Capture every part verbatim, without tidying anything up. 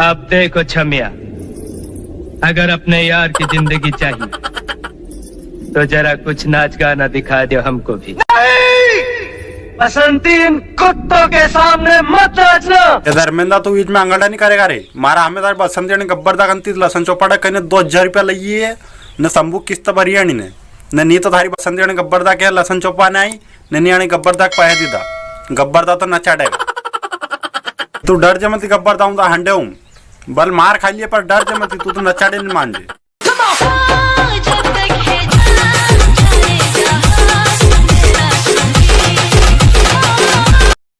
अब देखो छमिया, अगर अपने यार की जिंदगी चाहिए तो जरा कुछ नाच गाना दिखा दो हमको भी। बसंती, इन कुत्तों के सामने मत नाचना। ए धर्मेंद्र, तू बीच में आंगड़ा नी करेगा रे। मारा हमें तारे बसंती ने गब्बर दा कंती लसन चौपाड़ा कने दो हजार रुपया लइए, ने शंभू किस्त भरी आनी ने, ने नी तो थारी बसंती ने गब्बर दा के लसन चौपा ने आई, ने नी आने गब्बर दा के पाया दीदा। गब्बर दा तो नचाड़ेगा। तू डर जे मती, गब्बर दा हूं दा हंडे हूं। बल मार खा लिए पर डर जे मती, तू तो नचाड़े नी मान जे।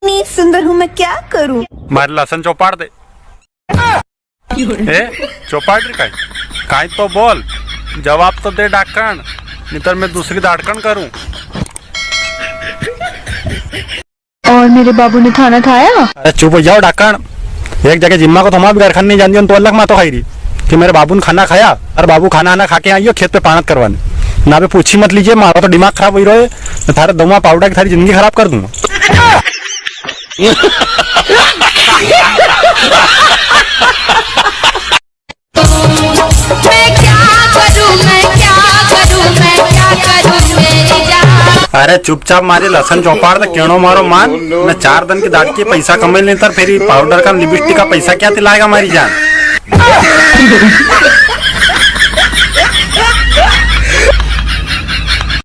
इतनी सुंदर हूँ मैं, क्या करूँ? मारे लसन चौपाड़ दे। ए, चौपाड़ रे काई? काई तो बोल, जवाब तो दे डाकण, नितर मैं दूसरी दाड़कण करूँ। और मेरे बाबू ने खाना खाया? अरे चुप हो जाओ डाकण। एक जगह जिम्मा को थमा भी घर खाने नहीं जानती, तो अलग मातो खाई रही कि मेरे बाबू ने खाना खाया। और बाबू खाना आना खा के आइयो खेत पे पाणत करवाने। ना बे पूछी मत लीजिए, मारो तो दिमाग खराब हो रहो है। मैं थारे दवा पाउडा की थारी जिंदगी खराब कर दूंगा। मैं क्या करूं, मैं क्या करूं, मैं क्या करूं मेरी जान। अरे चुपचाप मारी लसन चौपाड़ दे, केणो मारो मान। मैं चार दिन की दाड़की पैसा कमाई लेता, फिर ये पाउडर का लिपस्टिक का पैसा क्या दिलाएगा मारी जान?